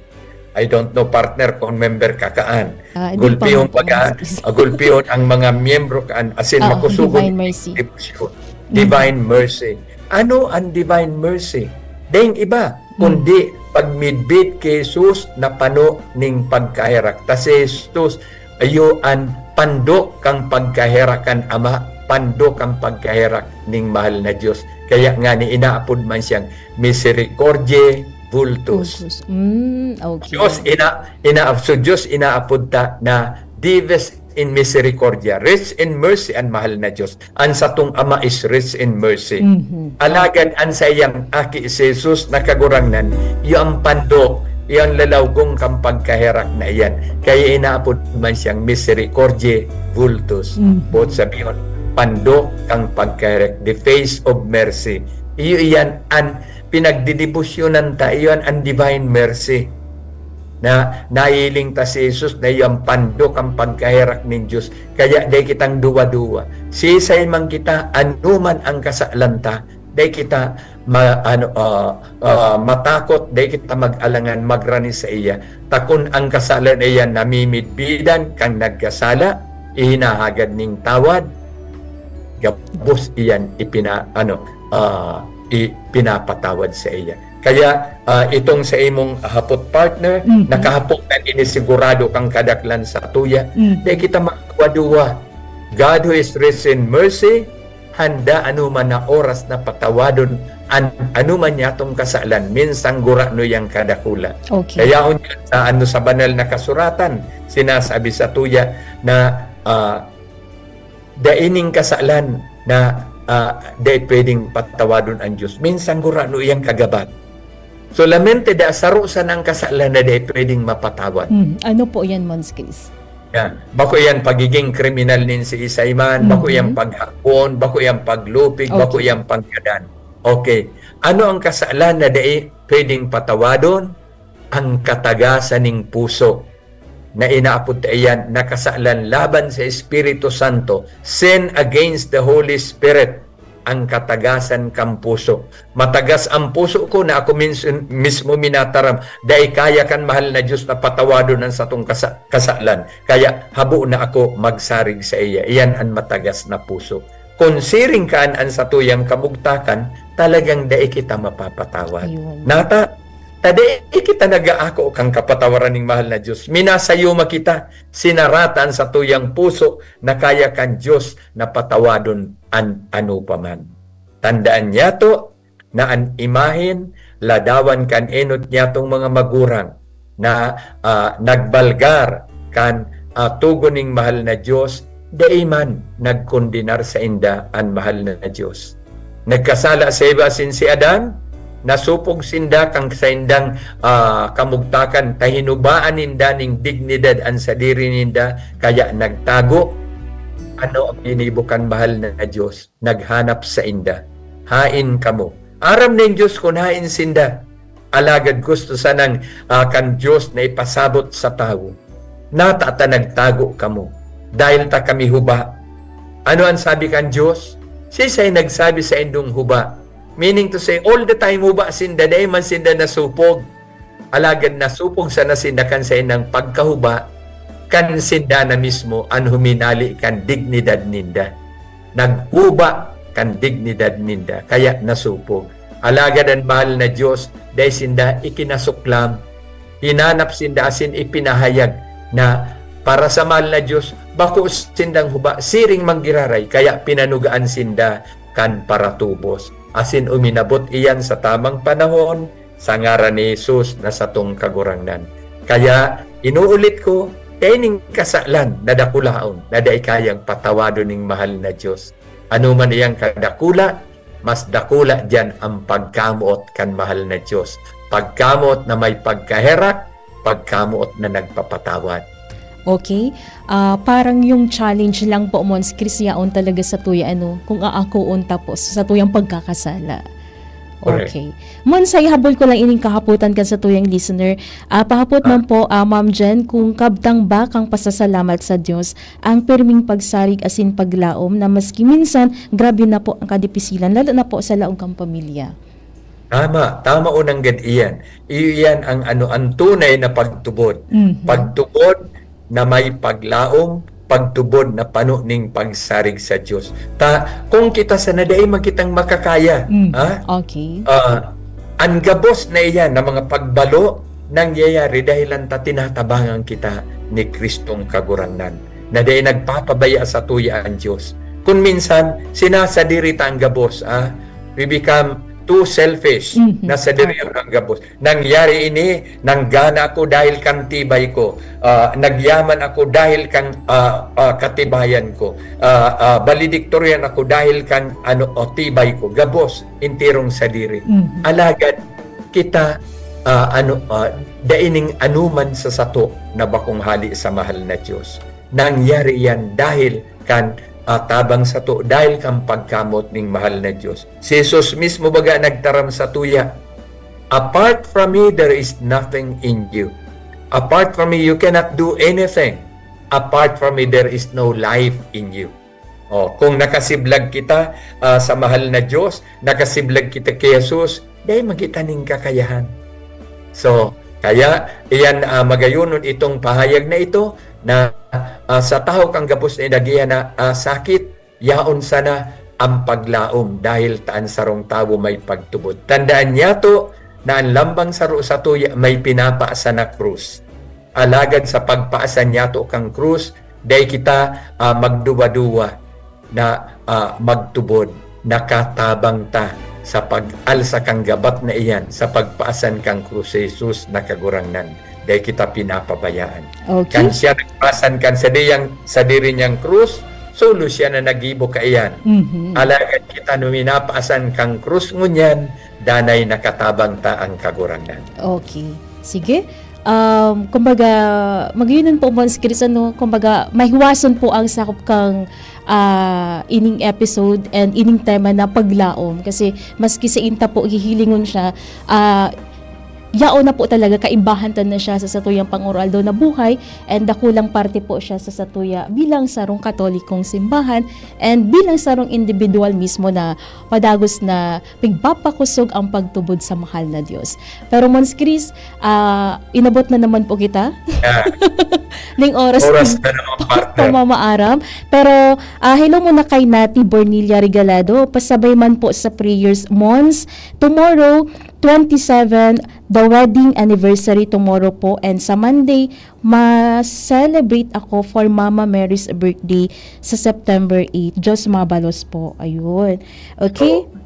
I don't know, partner, kung member ka kaan. Ah, di pa Gulpihon man po, baga, Mons Chris. ah, gulpihon ang mga miyembro kaan, asin Oo, makusugon Divine Mercy. debosyon. Mhm. Divine Mercy. Ano ang Divine Mercy? Daing iba, kundi pagmidbid ki Jesus na pano ning pagkaherak. Ta si Jesus, iyo an pando kan pagkaherak kan Ama, pando kan pagkaherak ning mahal na Dios. Kaya ngani inaapod man siyang Misericordiae Vultus. Vultus. Mm, okay. Dios ina-, ina-, so Dios inaapod ta na Dives in Misericordia, rich in mercy an mahal na Dios. An satong Ama is rich in mercy. Mhm. Alagad an saiyang Aki si Jesus na Kagurangnan, iyo ang pando, iyo ang lalawgong kan pagkaherak na iyan. Kaya inaapod man siyang Misericordiae Vultus. Mhm. Boot sabihon, pandok kan pagkaherak, the face of mercy. Iyo iyan an pinagdedebosyonan ta, iyo an, an divine mercy. Na nahiling ta si Jesus na iyo an pandok kan pagkaherak nin Dios. Kaya dai kitang duwa-duwa. Siisay man kita, anoman an kasalan ta, dai kita ma-, ano, ah, ah, matakot, dai kita mag-alangan, magrani saiya. Ta kun an kasalan iyan namimidbidan kan nagkasala, ihinahagad nin tawad, gabos iyan ipina-, ano, ah, ipinapatawad saiya. Kaya, ah, itong sa imong hapot, partner, Mhm. nakahapotan ini, sigurado kang kadaklan sa tuya. Mhm. Dai kita magduwa-duwa. God who is rich in mercy, handa anoman na oras na patawadon an anoman niyatong kasalan, minsan gurano iyang kadakula. Okay. Kaya unya, sa ano, sa banal na kasuratan, sinasabi sa tuya na, ah, dai ning kasalan na, ah, dai pwedeng patawadon an Dios. Minsan gurano iyang kagabat. Solamente da saro sana ang kasalan na dai pwedeng mapatawad. Hmm, ano po yan, Mons Chris? Yan. Bako yan pagiging kriminal nin siisay man, bako yan Mhm. paghakon, bako yan paglupig, bako Okay. yan paggadan. Okay. Ano ang kasalan na dai pwedeng patawadon? Ang katagasan ning puso, na inaapod ta iyan na kasalan laban sa Espiritu Santo, sin against the Holy Spirit, ang katagasan kan puso. Matagas ang puso ko na ako mins-, mismo minataram. Dai kaya kan mahal na Dios na patawadon an satong kasa-, kasalan. Kaya habo na ako magsarig saiya. Iyan an matagas na puso. Kun siring kan an satuyang kamugtakan, talagang dai kita mapapatawad. Ayun. Nata, ta dai kita nag-aako kan kapatawaran ning mahal na Dios. Minasayuma kita, sinara ta an satuyang puso na kaya kan Dios na patawadon an anopaman. Tandaan niyato na an imahen, ladawan kan enot niyatong mga magurang na, ah, nagbalgar kan, ah, tugon ning mahal na Dios, dai man nagkondenar sainda an mahal na Dios. Nagkasala si Eva asin si Adan, nasupog sinda kan saindang, ah, kamugtakan, ta hinubaan ninda nin dignidad an sadiri ninda, kaya nagtago. Ano ang ginibo kan mahal na Dios? Naghanap sainda. Haen kamo. Aram nin Dios kun haen sinda. Alagad gusto sanang, ah, kan Dios na ipasabot sa tawo, "Nata ta nagtago kamo, dahil ta kami huba." Ano an sabi kan Dios? "Siisay nagsabi saindong huba?" Meaning to say, all the time huba sinda, dai man sinda nasupog. Alagad nasupog sana sinda kan saindang pagkahuba, kan sinda na mismo an huminali kan dignidad ninda. Naghuba kan dignidad ninda, kaya nasupog. Alagad an mahal na Dios, dai sinda ikinasuklam. Hinanap sinda asin ipinahayag na para sa mahal na Dios, bako sindang huba, siring man giraray, kaya pinanugaan sinda kan paratubos. Asin uminabot iyan sa tamang panahon, sa ngaran ni Jesus na satong Kagurangnan. Kaya, inuulit ko, dai ning kasalan na dakulaon na dai kayang patawadon ning mahal na Dios. Ano man iyang kadakula, mas dakula diyan ang pagkamoot kan mahal na Dios. Pagkamoot na may pagkaherak, pagkamoot na nagpapatawad. Okay. Ah, parang yung challenge lang po, Mons Chris, yaon talaga sa tuya, ano, kung aakoon tapos sa tuyang pagkakasala. Correct. Okay. Mons, ay habol ko lang ining kahapotan kan sa tuyang listener. Ah, pahapot man Ah. po, ah, Ma'am Jen, kung kabtang ba kang pasasalamat sa Dios ang pirming pagsarig asin paglaom na maski minsan grabe na po ang kadipisilan, lalo na po sa laog kang pamilya? Tama, tama o nanggad iyan. Iyo iyan ang ano, ang tunay na pagtubod. Mhm. Pagtubod na may paglaom, pagtubod na pano ning pagsarig sa Dios. Ta, kung kita sana dai man kitang makakaya, Mhm. ha? Okay. Ah, ang gabos na iyan na mga pagbalo nangyayari dahil lang ta tinatabangan kita ni Kristong Kagurangnan, na dai nagpapabaya sa tuya ang Dios. Kun minsan, sinasadiri ta ang gabos, ah. We become too selfish, Mhm. na sadiri ang gabos. Nangyari ini, nanggana ako dahil kan tibay ko. Ah, nagyaman ako dahil kan, ah, ah, katibayan ko. Ah, ah, valedictorian ako dahil kan, ano, o, tibay ko. Gabos, enterong sadiri. Mhm. Alagad, kita, ah, ano, ah, dai ning anuman sa sato na bakong hali sa mahal na Dios. Nangyari yan dahil kan ah, tabang sato dahil kan pagkamoot ning mahal na Dios. Si Jesus mismo baga nagtaram satuya, "Apart from me, there is nothing in you. Apart from me, you cannot do anything. Apart from me, there is no life in you." Oh, kung nakasiblag kita, ah, sa mahal na Dios, nakasiblag kita ki Jesus, dai magita nin kakayahan. So, kaya iyan, ah, magayonon itong pahayag na ito na, ah, sa tahaw kan gabos na inagihan na, ah, sakit, yaon sana ang paglaom dahil ta an sarong tawo may pagtubod. Tandaan niyato na an lambang saro satuya may pinapaasa na krus. Alagad sa pagpaasa niyato kan krus, dai kita, ah, magduwa-duwa na, ah, magtubod. Nakatabang ta sa pag-alsa kan gabat na iyan, sa pagpaasan kan krus si Jesus na Kagurangnan. Dai kita pinapabayaan. Okay. Kan siya nagpaasan kan sadiyang, sadiri niyang krus, solo siya na naggibo kaiyan. Mhm. Alagad kita, no minapaasan kan krus ngunyan, danay nakatabang ta an Kagurangnan. Okay. Sige. Um, kumbaga, magayon po, Mons Chris, ano, kumbaga, mahiwason po ang sakop kang, ah, ining episode and ining tema na paglaom. Kasi maski sa inta po hihilingon siya, ah, yaon na po talaga, kaibahan ta na siya sa satuyang pang-aroaldaw na buhay, and dakulang parte po siya sa satuya bilang sarong Katolikong simbahan and bilang sarong individual mismo na padagos na pigpapakosog ang pagtubod sa mahal na Dios. Pero, Mons Chris, ah, inabot na naman po kita. Yeah. Ning oras Oras ning na naman, partner. pamamaaram. Pero, ah, hello muna kay Nati Bornilla Regalado. Pasabay man po sa prayers, Mons. Tomorrow, twenty-seven, the wedding anniversary tomorrow po. And sa Monday, ma-celebrate ako for Mama Mary's birthday sa September eight. Diyos mabalos po. Ayun. Okay? So,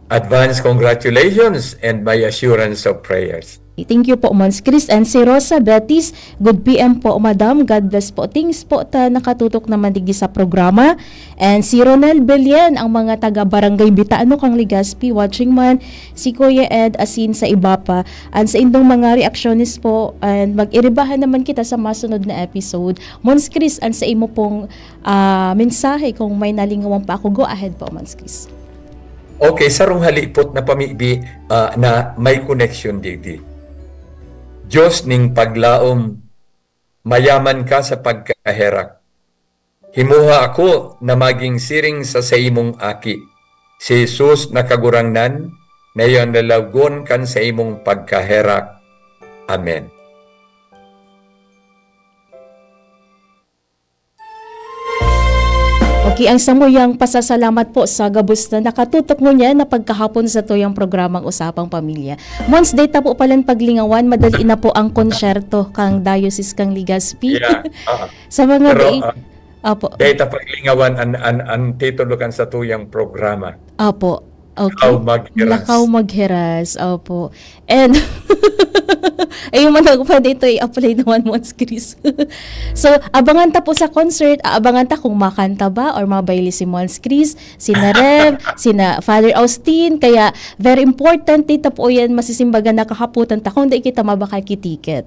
advance congratulations and my assurance of prayers. Thank you po, Mons Chris. And si Rosa Betis, good P M po, Madam. God bless po. Thanks po ta nakatutok naman digdi sa programa. And si Ronel Belian, ang mga taga Barangay Bitano kang Legazpi, watching man, si Kuya Ed, asin sa iba pa. And sa indong mga reaksyones po, and mag-iribahan naman kita sa masunod na episode. Mons Chris, and sa imo pong, ah, mensahe, kung may nalingawan pa ako, go ahead po, Mons Chris. Okay, sarong halipot na pamibi, ah, na may connection digdi. Diyos ning paglaom, mayaman ka sa pagkaherak. Himuha ako na maging siring sa saimong Aki, si Jesus na Kagurangnan, na iyo an lalagon kan saimong pagkaherak. Amen. Okay, ang samuyang pasasalamat po sa gabos na nakatutok ngunyan na pagkahapon sa tuyang programang Usapang Pamilya. Mons, dai ta po palan paglingawan, madali na po ang konsyerto kang Diocese kang Legazpi. Yeah, ah. Sa mga Pero, dai-, ah, Opo. dai ta paglingawan an, an, an titulo kan satuyang programa. Opo. Okay. Lakaw Maghiras. Lakaw Maghiras, opo. And, ayun man ako, pwede ito i-apply naman, Mons Chris. So, abangan ta po sa concert, aabangan ta kung makanta ba or mabayle si Mons Chris, sina Rev, sina Father Austin. Kaya, very important, dito po yan, masisimbagan na kahaputan ta kung di kita mabakal ki ticket.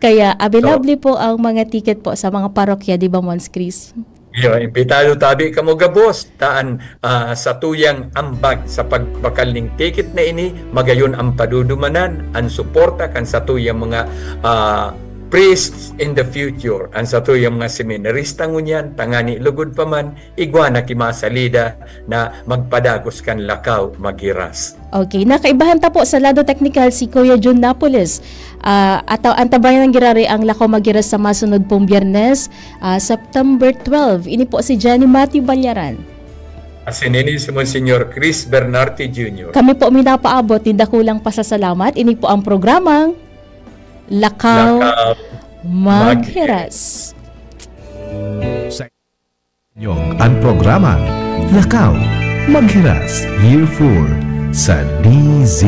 Kaya, available po ang mga ticket po sa mga parokya, di ba, Mons Chris? Iyo, imbitado tabi kamo gabos, ta an, ah, satuyang ambag sa pagbakal ning ticket na ini, magayon ang padudumanan, an suporta kan satuyang mga, ah, priests in the future, an satuyang mga seminarista ngunyan, tangani lugod pa man, igwa na ki mga salida na magpadagos kan Lakaw Maghiras. Okay, nakaibahan ta po sa lado teknikal si Kuya Jun Napoles. Ah, ataw-, antabayan giraray ang Lakaw Maghiras sa masunod pong Biyernes, ah, September twelve. Ini po si Jenny Matthew Balyaran. Asin ini si Monsignor Chris Bernarte Junior. Kami po minapaabot nin dakulang pasasalamat. Ini po ang programang Lakaw Lakaw Maghiras. Maghiras. Inyong an programang Lakaw Maghiras, Year four, sa D Z